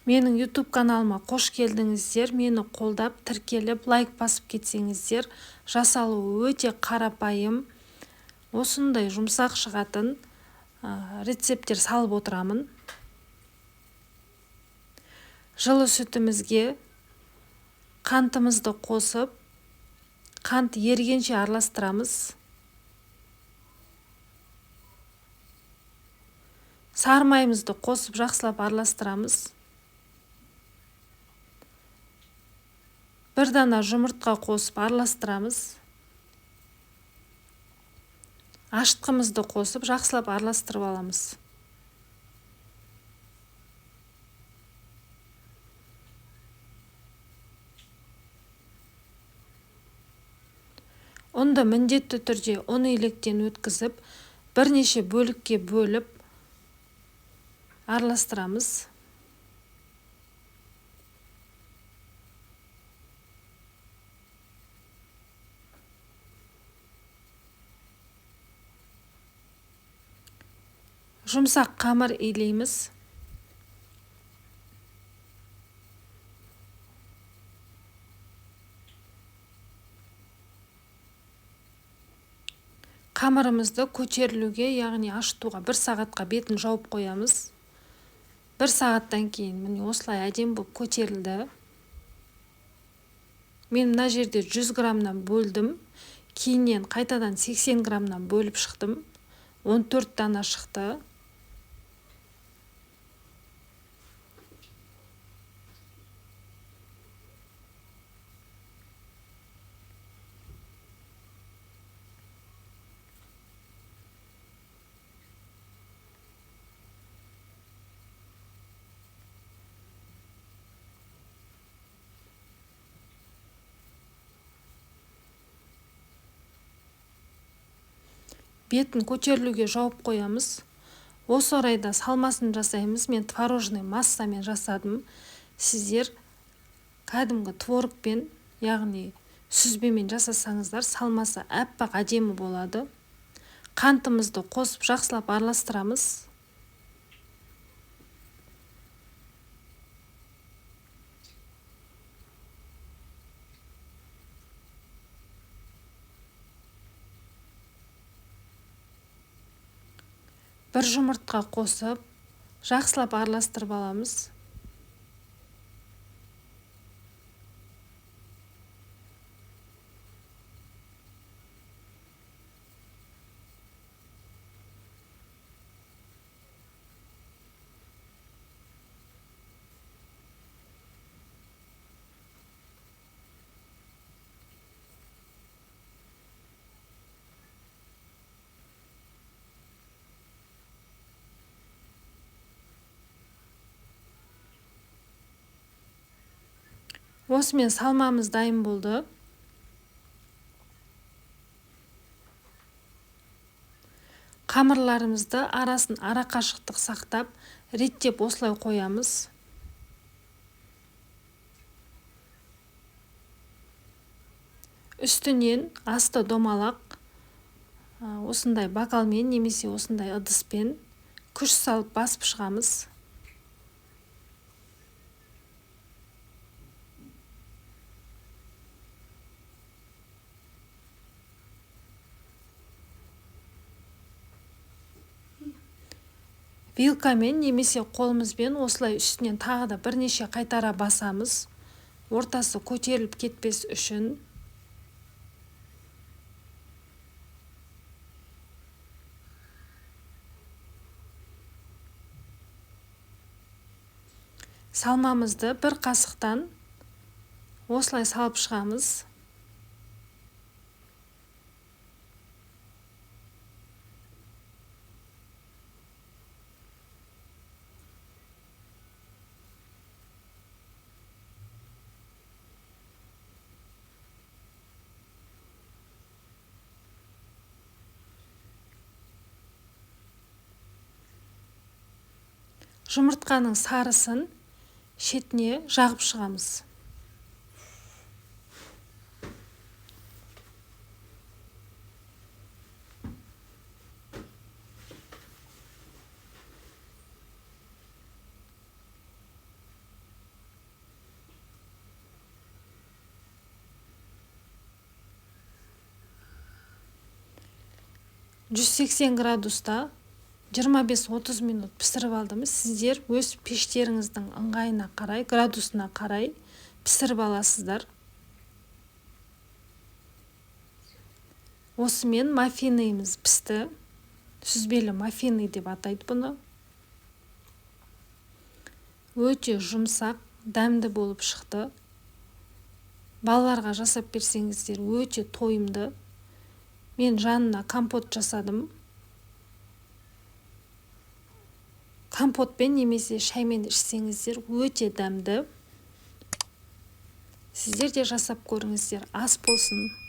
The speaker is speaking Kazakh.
Менің YouTube каналыма қош келдіңіздер. Мені қолдап, тіркеліп, лайк басып кетсеңіздер, жасалуы өте қарапайым, осындай жұмсақ шығатын рецепттер салып отырамын. Жылы сүтімізге қантымызды қосып, қант ергенше араластырамыз. Сары майымызды қосып жақсылап араластырамыз. Бір дана жұмыртқа қосып араластырамыз. Ашытқымызды қосып жақсылап араластырып аламыз. Ұнды міндетті түрде ұн електен өткізіп, бірнеше бөлікке бөліп араластырамыз. Жұмсақ қамыр илейміз. Қамырымызды көтерілуге, яғни ашытуға 1 сағатқа бетін жауып қоямыз. 1 сағаттан кейін міне осылай әдемі болып көтерілді. Мен мына жерде 100 граммнан бөлдім. Кейіннен қайтадан 80 граммнан бөліп шықтым. 14 дана шықты. Бетін көтерілуге жауып қоямыз. Осы орайда салмасын жасаймыз. Мен творожный массамен жасадым. Сіздер кәдімгі творогпен, яғни сүзбемен жасасаңыздар, салмасы әппақ әдемі болады. Қантымызды қосып жақсылап араластырамыз. Бір жұмыртқа қосып, жақсылап араластырып аламыз. Осымен салмамыз дайын болды. Қамырларымызды арасын ара қашықтық сақтап, реттеп осылай қоямыз. Үстінен асты домалақ осындай бокалмен немесе осындай ыдыспен күш салып басып шығамыз. Вилкамен немесе қолымызбен осылай үстінен тағы да бірнеше қайтара басамыз. Ортасы көтеріліп кетпес үшін. Салмамызды бір қасықтан осылай салып шығамыз. Жұмыртқаның сарысын шетіне жағып шығамыз. 180 градуста 25-30 минут пісіріп алдым. Сіздер өз пештеріңіздің ыңғайына қарай, градусына қарай пісіріп аласыздар. Осымен маффиніміз пісті. Сүзбелі маффины деп атайды бұны. Өте жұмсақ, дәмді болып шықты. Балаларға жасап берсеңіздер өте тойымды. Мен жанына компот жасадым. Компотпен немесе шаймен ішсеңіздер өте дәмді. Сіздер де жасап көріңіздер. Ас болсын.